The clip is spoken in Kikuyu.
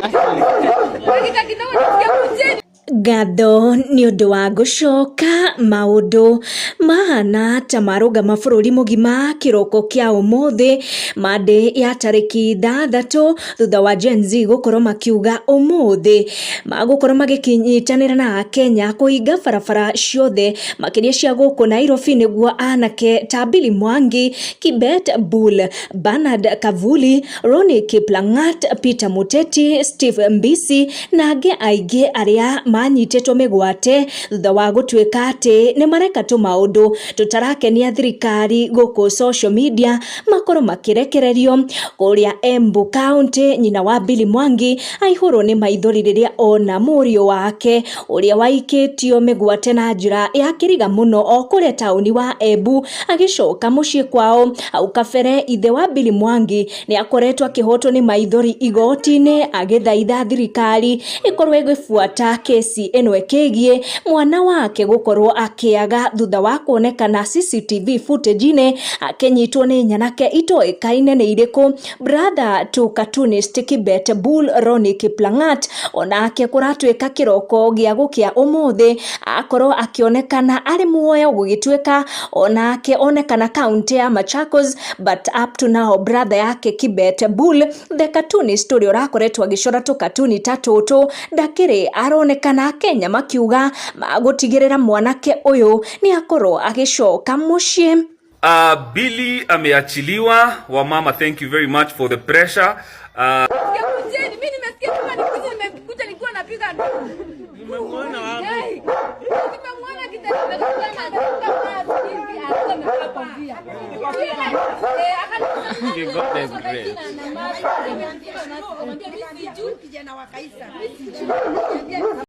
Dakika kidogo nasikia kujeni. Ngatho nĩ ũndũ wa gũcoka maũndũ mahana ta marũgama bũrũri mũgima kĩroko kĩa ũmũthĩ Monday ya tarĩki 6 thutha wa Gen Z gũkorwo makiuga ũmũthĩ magũkorwo magĩkinyitanĩra na Akenya kũhinga barabara ciothe makĩria cia gũkũ Nairobi nĩguo anake ta Billy Mwangi, Kibet Bull, Bernard Kavuli, Ronnie Kiplangat, Peter Muteti, Steve Mbisi na angĩ aingĩ arĩa manyitĩtwo mĩgwate thutha wa gũtuĩka atĩ nĩ mareka tũmaũndũ tũtarakenia thirikari gũkũ social media makorwo makĩrekererio. Kũrĩa Embu County nyina wa Billy Mwangi aihũrwo nĩ maithori rĩrĩa ona mũriũ wake ũrĩa waikĩtio mĩgwate na njĩra ya kĩriga mũno o kũrĩa taũni wa Embu agĩcoka mũciĩ kwao. Hau kabere ithe wa Billy Mwangi nĩ akoretwo akĩhotwo nĩ maithori igoti-inĩ agĩthaitha thirikari ĩkorwo ĩgĩbuata kesi ĩno ĩkĩgiĩ mwana wake gũkorwo akĩaga thutha wa kuonekana CCTV footage-inĩ akĩnyitwo nĩ nyanake itoĩkaine nĩ irĩkũ. Brother to cartoonist Kibet Bull Ronnie Kiplangat onake kũratuĩka kĩroko gĩa gũkĩa ũmũthĩ akorwo akĩonekana arĩ muoyo gũgĩtuĩka onake onekana kaunti ya Machakos, but up to now brother yake Kibet Bull the cartoonist ũrĩa ũrakoretwo agĩcora tũkatuni ta tũtũ ndakĩrĩ aronekana. Kenya makiuga magũtigĩrĩra mwanake ũyũ nĩ akorwo agĩcoka mũciĩ. Billy ameachiliwa. Wamama, thank you very much for the pressure. Nasikia kujeni. Mimi nimesikia kama nikuja, nimekuja nikiwa napiga nduru. Nimemwona wapi? Hey, nimemwona akiteremka kama amefunga mask hivi, alikuwa amevaa kofia. Eh, akaniuliza, Give God the grace. na mask, nikamwambia mimi sijui. Kijana wa Kaisa.